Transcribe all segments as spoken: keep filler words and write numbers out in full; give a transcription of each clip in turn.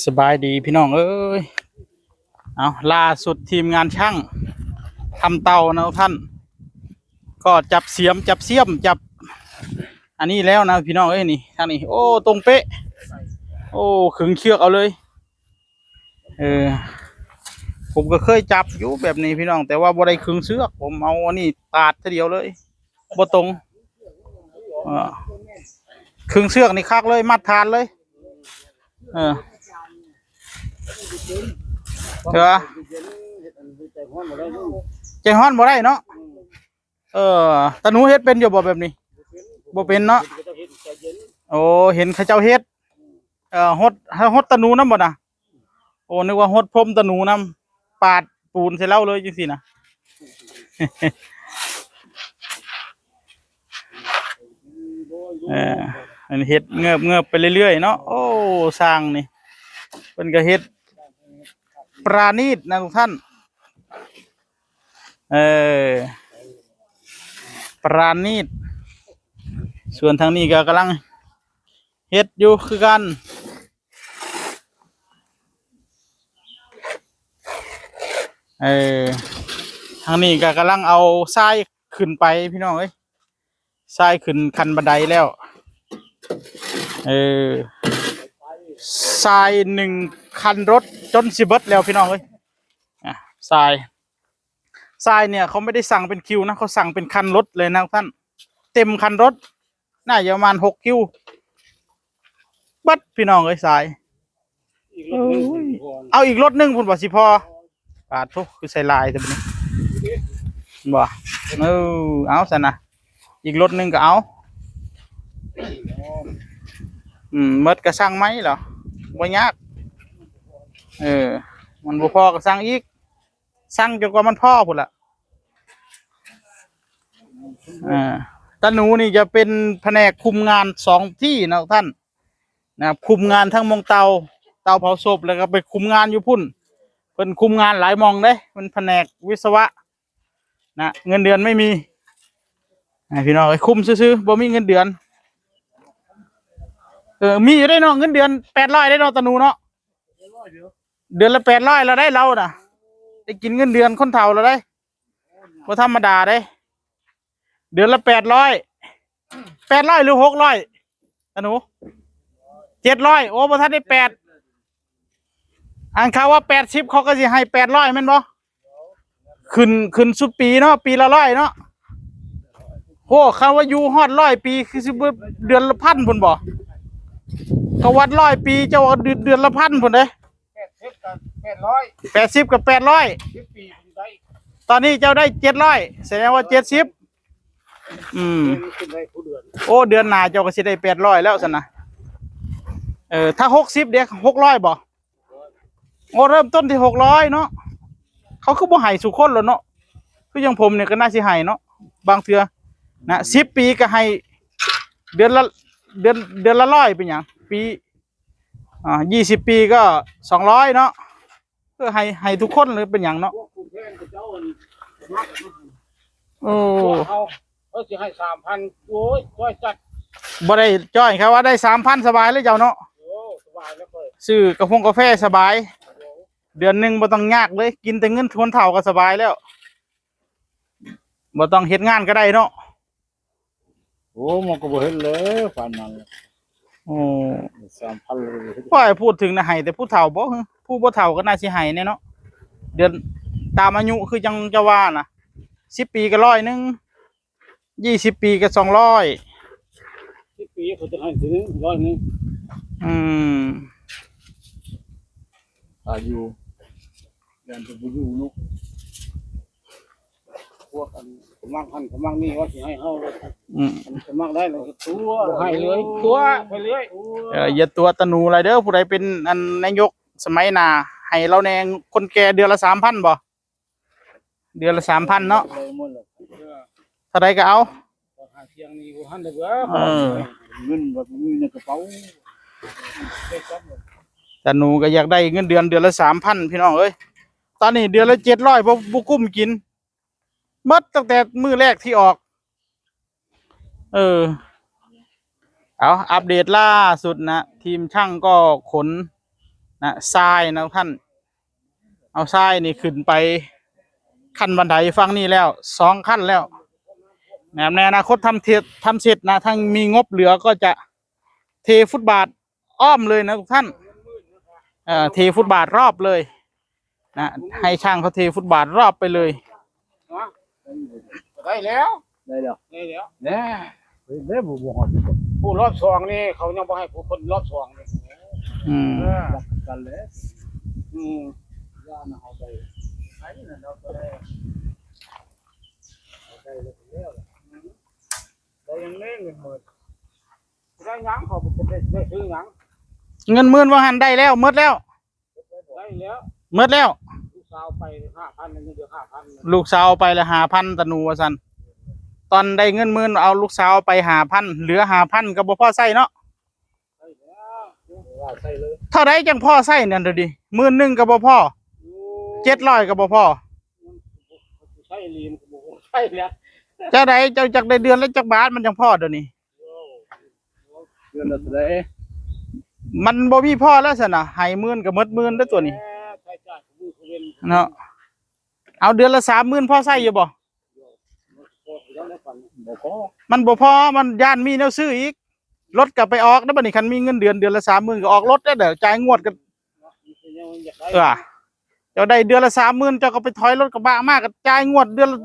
สบายดีพี่น้องเอ้ย เอาล่าสุดทีมงานช่างทำเตานะท่าน ก็จับเสียม จับเสียม จับ อันนี้แล้วนะพี่น้องเอ้ย นี่ทางนี้ โอ้ ตรงเป๊ะ โอ้ ขึงเชือกเอาเลย เออ ผมก็เคยจับอยู่แบบนี้พี่น้อง แต่ว่าบ่ได้ขึงเชือก ผมเอาอันนี้ตาดทีเดียวเลย บ่ตรง เออ ขึงเชือกนี่คักเลย มัดฐานเลย เออ เถอะ ใจฮ้อนบ่ได้เนาะ เออ ตาหนูเฮ็ดเป็นอยู่บ่แบบนี้ บ่เป็นเนาะ โอ้ เห็นเขาเจ้าเฮ็ด เออ หด หดตาหนูนำบ่นะ โอ้ นึกว่าหดพรมตาหนูนำ ปาดปูนใส่เลาเลยจังซี่นะ เออ อันเฮ็ดเงิบเงิบไปเรื่อยๆเนาะ โอ้ ช่างนี่ เพิ่นก็เฮ็ดปราณีตนะทุกท่าน เออ ปราณีต ส่วนทางนี้ก็กำลังเฮ็ดอยู่คือกัน เออ ทางนี้ก็กำลังเอาทรายขึ้นไปพี่น้องเอ้ย ทรายขึ้นคันบันไดแล้ว เออ ทรายหนึ่งคันรถจนสิเบิดแล้วพี่น้องเอ้ย อ่ะ ทราย ทรายเนี่ยเขาไม่ได้สั่งเป็นคิวนะ เขาสั่งเป็นคันรถเลยนะท่าน เต็มคันรถ น่าจะประมาณหกคิว เบิดพี่น้องเอ้ย ทราย อีกรถหนึ่ง โอ้ย เอาอีกรถหนึ่งพุ้นบ่สิพอ ปาดโธ่ คือใส่หลายแต่บัดนี้ บ่ เออ เอาซั่นนะ อีกรถหนึ่งก็เอา อืม เบิดก็สั่งใหม่เหรอ บ่ยาก เออ มันบ่พอก็สั่งอีก สั่งจนกว่ามันพอพุ้นละ อ่า ตาหนูนี่จะเป็นแผนกคุมงานสองที่นะท่าน นะครับ คุมงานทั้งหม่องเตา เตาเผาศพ แล้วก็ไปคุมงานอยู่พุ้น เพิ่นคุมงานหลายหม่องเด้ มันแผนกวิศวะ นะ เงินเดือนไม่มี อ่า พี่น้องเอ้ย คุมซื่อๆ บ่มีเงินเดือน เออ มีอยู่ได้เนาะ เงินเดือนแปดร้อยได้เนาะ ตาหนูเนาะ เดือนละแปดร้อยแล้วได้เราน่ะ ได้กินเงินเดือนคนเฒ่าแล้วได้ บ่ธรรมดาเด้ เดือนละแปดร้อย แปดร้อยหรือหกร้อย ตาหนู เจ็ดร้อย โอ้ บ่ทันได้แปด อันเขาว่าแปดสิบ เขาก็สิให้แปดร้อยแม่นบ่ ขึ้น ขึ้นสุปีเนาะ ปีละร้อยเนาะ โอ้ เขาว่าอยู่ฮอดร้อยปี คือสิบ่เดือนละพันพุ้นบ่ เขาวัดร้อยปี เจ้าว่าเดือน เดือนละพันพุ้นเด้ แปดสิบกับแปดร้อย แปดสิบกับแปดร้อย สิบปีผมได้ ตอนนี้เจ้าได้เจ็ดร้อย แสดงว่าเจ็ดสิบ อืม ขึ้นได้ผู้เดือน โอ้ เดือนหน้าเจ้าก็สิได้แปดร้อยแล้วซั่นนะ เออ ถ้าหกสิบเด้ หกร้อยบ่ โอ้ เริ่มต้นที่หกร้อยเนาะ เขาคือบ่ให้สู่คนแล้วเนาะ คืออย่างผมเนี่ยก็น่าสิให้เนาะ บางเทื่อนะ สิบปีก็ให้ เดือนละ เดือน เดือนละร้อยเป็นหยัง ปี อ่า ยี่สิบปีก็สองร้อยเนาะ เพื่อให้ ให้ทุกคนเลยเป็นหยังเนาะ พวกผู้แทนเขาเจ้าอันมัก โอ้ เขา เขาสิให้สามพัน โอ้ย จ้อยจัด บ่ได้จ้อยครับ ว่าได้สามพันสบายเลยเจ้าเนาะ โอ้ สบายแล้วค่อย ซื้อกาแฟกาแฟสบาย เดือนหนึ่งบ่ต้องยากเลย กินแต่เงินคนเฒ่าก็สบายแล้ว บ่ต้องเฮ็ดงานก็ได้เนาะ โอ้ มันก็บ่เฮ็ดเลยปานนั้น โอ้ สามพันเลย พ่อให้พูดถึงนะให้แต่ผู้เฒ่าบ่ ผู้บ่เฒ่าก็น่าสิให้แน่เนาะ เดือน ตามอายุคือจังจะว่านะ สิบปีก็ร้อยหนึ่ง ยี่สิบปีก็สองร้อย สิบปีเขาจะให้ถึงร้อยหนึ่ง อืม อายุ ยันจะบ่อยู่เนาะ พวกอันสมัครหั้นสมัครนี่ว่าสิให้เฮาเลย อืม อันสมัครได้เลยตัว บ่ให้เลย ตัวไปเลย เออ อย่าตัวตะหนูหลายเด้อ ผู้ใดเป็นอันนายกสมัยหน้า ให้เราแหน่ คนแก่เดือนละสามพันบ่ เดือนละสามพันเนาะ เลยหมดเลย เท่าใดก็เอา หาเสียงนี่บ่ทันได้เบิ่ง เออ เงินแบบมีในกระเป๋า ตาหนูก็อยากได้เงินเดือนเดือนละสามพันพี่น้องเอ้ย ตอนนี้เดือนละเจ็ดร้อยบ่ บ่กุ้มกิน หมดตั้งแต่มื้อแรกที่ออก เออ เอา อัปเดตล่าสุดนะ ทีมช่างก็ขน นะ ทรายนะท่าน เอาทรายนี่ขึ้นไปขั้นบันไดฝั่งนี้แล้วสองขั้นแล้ว นะครับ ในอนาคตทำเสร็จ ทำเสร็จนะ ถ้ามีงบเหลือก็จะเทฟุตบาทอ้อมเลยนะทุกท่าน เอ่อ เทฟุตบาทรอบเลยนะ ให้ช่างเขาเทฟุตบาทรอบไปเลย ได้แล้ว ได้แล้ว ได้แล้ว แน่ เฮ้ย ได้บ่ บ่ฮอด ผู้รอบสองนี่เขายังบ่ให้ผู้คนรอบสองนี่ อืม เออ รักกันแล้ว อืม ย่านเอาไป ไอ้นั่นเอาไป เอาไปแล้ว แล้วยังไม่เงินหมด ได้หยังเขาบ่ได้ ได้ซื้อหยัง เงินหมื่นว่าหั่นได้แล้ว หมดแล้ว ได้แล้ว หมดแล้ว ลูกสาวไปห้าพัน ยังเหลือห้าพัน ลูกสาวไปละห้าพัน ตะหนูว่าซั่น ตอนได้เงินหมื่นเอาลูกสาวไปห้าพัน เหลือห้าพัน ก็บ่พอใช้เนาะ ได้แล้ว ว่าใช้เลย เท่าใดจังพอใช้นั่นเดี๋ยวนี้ หมื่นหนึ่งก็บ่พอ โอ้ เจ็ดร้อยก็บ่พอ ใช้ลีนก็บ่ใช้แล้ว จังใดเจ้าจักได้เดือนละจักบาทมันจังพอเดี๋ยวนี้ เดือนละเท่าใด มันบ่มีพอแล้วซั่นน่ะ ให้หมื่นก็หมดหมื่นเด้อตัวนี้ ใช้จ่ายของมือเขาเว้น เนาะ เอาเดือนละสามหมื่นพอใช้อยู่บ่ บ่พอ มันบ่พอ มันย่านมีแนวซื้ออีก รถก็ไปออกนะบัดนี้ คันมีเงินเดือนเดือนละสามหมื่นก็ออกรถได้เด้อ จ่ายงวดกัน เออ เจ้าได้เดือนละสามหมื่น เจ้าก็ไปถอยรถกระบะมาก็จ่ายงวดเดือนละ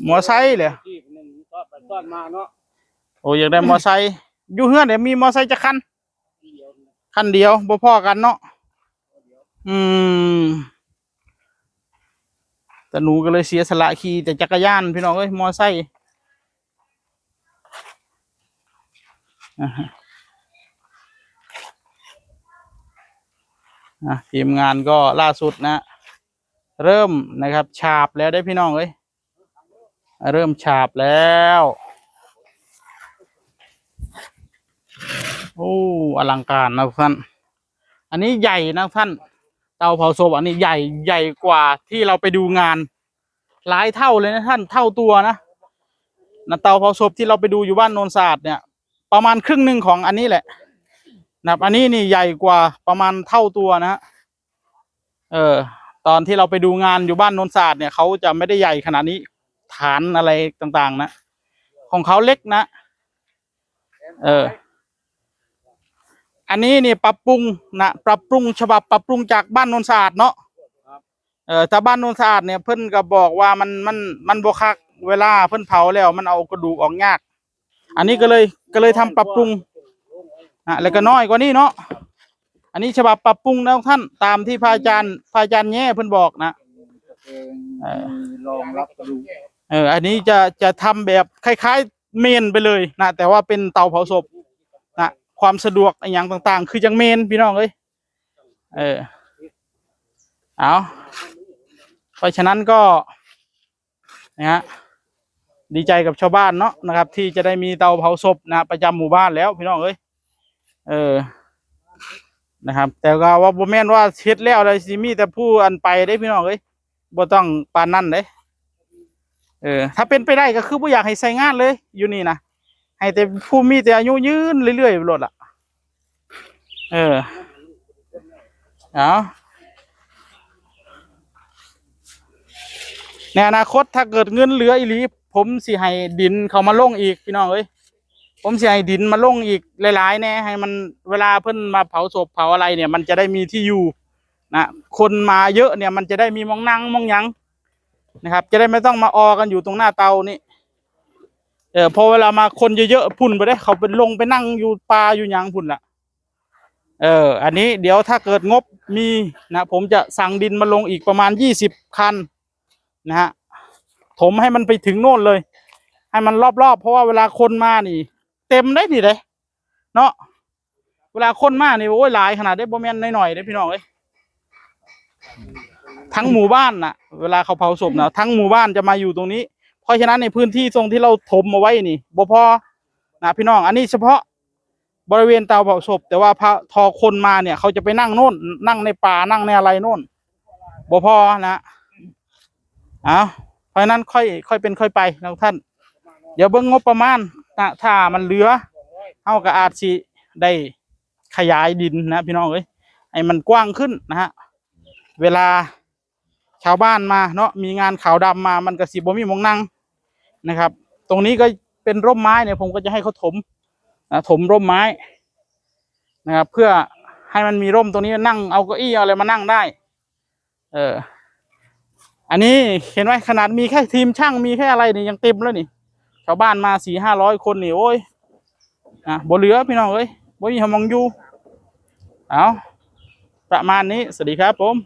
มอไซค์เลย ต้อนมาเนาะ โอ้ อยากได้มอไซค์ อยู่เฮือนเนี่ยมีมอไซค์จักคัน คันเดียว บ่พอกันเนาะ อืม ตะหนูก็เลยเสียสละขี่แต่จักรยานพี่น้องเอ้ย มอไซค์ อ่ะฮะ อ่ะ ทีมงานก็ล่าสุดนะ เริ่มนะครับ ฉาบแล้วได้อพี่น้องเอ้ย เริ่มฉาบแล้ว โอ้ อลังการนะท่าน อันนี้ใหญ่นะท่าน เตาเผาศพอันนี้ใหญ่ ใหญ่กว่าที่เราไปดูงาน หลายเท่าเลยนะท่าน เท่าตัวนะ นะ เตาเผาศพที่เราไปดูอยู่บ้านโนนสะอาดเนี่ย ประมาณครึ่งหนึ่งของอันนี้แหละ นะครับ อันนี้นี่ใหญ่กว่าประมาณเท่าตัวนะฮะ เออ ตอนที่เราไปดูงานอยู่บ้านโนนสะอาดเนี่ย เขาจะไม่ได้ใหญ่ขนาดนี้ ฐานอะไรต่างๆนะ ของเขาเล็กนะ เออ อันนี้นี่ปรับปรุงนะ ปรับปรุง ฉบับปรับปรุงจากบ้านโนนสะอาดเนาะ เออ ถ้าบ้านโนนสะอาดเนี่ย เพิ่นก็บอกว่ามัน มัน มันบ่คัก เวลาเพิ่นเผาแล้วมันเอากระดูกออกยาก อันนี้ก็เลย ก็เลยทำปรับปรุง อ่ะ แล้วก็น้อยกว่านี้เนาะ อันนี้ฉบับปรับปรุงนะท่าน ตามที่พระอาจารย์ พระอาจารย์แย่เพิ่นบอกนะ เออ มีรองรับกระดูก เออ อันนี้จะ จะทำแบบคล้ายๆเมนไปเลยนะ แต่ว่าเป็นเตาเผาศพนะ ความสะดวกอหย่างต่างๆ คือจังเมนพี่น้องเอ้ย เออ เอา เพราะฉะนั้นก็ นะฮะ ดีใจกับชาวบ้านเนาะนะครับ ที่จะได้มีเตาเผาศพนะ ประจำหมู่บ้านแล้วพี่น้องเอ้ย เออ นะครับ แต่ก็ว่าบ่แม่นว่าเฮ็ดแล้วเลยสิมีแต่ผู้อันไปเด้พี่น้องเอ้ย บ่ต้องปานนั้นเด้ เออ ถ้าเป็นไปได้ก็คือบ่อยากให้ใช้งานเลย อยู่นี่นะ ให้แต่ผู้มีแต่อายุยืนเรื่อยๆโลดล่ะ เออ เอา ในอนาคตถ้าเกิดเงินเหลืออีหลี ผมสิให้ดินเขามาลงอีกพี่น้องเอ้ย ผมสิให้ดินมาลงอีกหลายๆแน่ ให้มัน เวลาเพิ่นมาเผาศพเผาอะไรเนี่ย มันจะได้มีที่อยู่นะ คนมาเยอะเนี่ย มันจะได้มีหม่องนั่งหม่องหยังนะครับ จะได้ไม่ต้องมาออกันอยู่ตรงหน้าเตานี่ เออ พอเวลามาคนเยอะๆ พุ่นไปเด้ เขาไปลงไปนั่งอยู่ป่าอยู่หยังพุ่นล่ะ เออ อันนี้เดี๋ยวถ้าเกิดงบมีนะ ผมจะสั่งดินมาลงอีกประมาณยี่สิบคันนะฮะ ถมให้มันไปถึงโน่นเลย ให้มันรอบๆ เพราะว่าเวลาคนมานี่ เต็มได้นี่เด้เนาะ เวลาคนมานี่ โอ้ย หลายขนาดเด้ บ่แม่นน้อยๆเด้พี่น้องเอ้ย ทั้งหมู่บ้านน่ะ เวลาเขาเผาศพนะ ทั้งหมู่บ้านจะมาอยู่ตรงนี้ เพราะฉะนั้นในพื้นที่ตรงที่เราถมเอาไว้นี่ บ่พอนะพี่น้อง อันนี้เฉพาะบริเวณเตาเผาศพ แต่ว่าพอ ทอคนมาเนี่ย เขาจะไปนั่งโน่น นั่งในป่า นั่งในอะไรโน่น บ่พอนะ เอา เพราะฉะนั้นค่อย ค่อยเป็นค่อยไปนะท่าน เดี๋ยวเบิ่งงบประมาณนะ ถ้ามันเหลือ เฮาก็อาจสิ ได้ขยายดินนะพี่น้องเอ้ย ให้มันกว้างขึ้นนะฮะ เวลาชาวบ้านมาเนาะ มีงานขาวดำมา มันก็สิบ่มีหม่องนั่งนะครับ ตรงนี้ก็เป็นร่มไม้เนี่ย ผมก็จะให้เขาถมนะ ถมร่มไม้นะครับ เพื่อให้มันมีร่มตรงนี้ นั่งเอาเก้าอี้เอาอะไรมานั่งได้ เออ อันนี้เห็นไหม ขนาดมีแค่ทีมช่าง มีแค่อะไรนี่ยังเต็มแล้วนี่ ชาวบ้านมาสี่ห้าร้อยคนนี่ โอ้ย อ่ะ บ่เหลือพี่น้องเอ้ย บ่มีหม่องอยู่ เอา ประมาณนี้ สวัสดีครับผม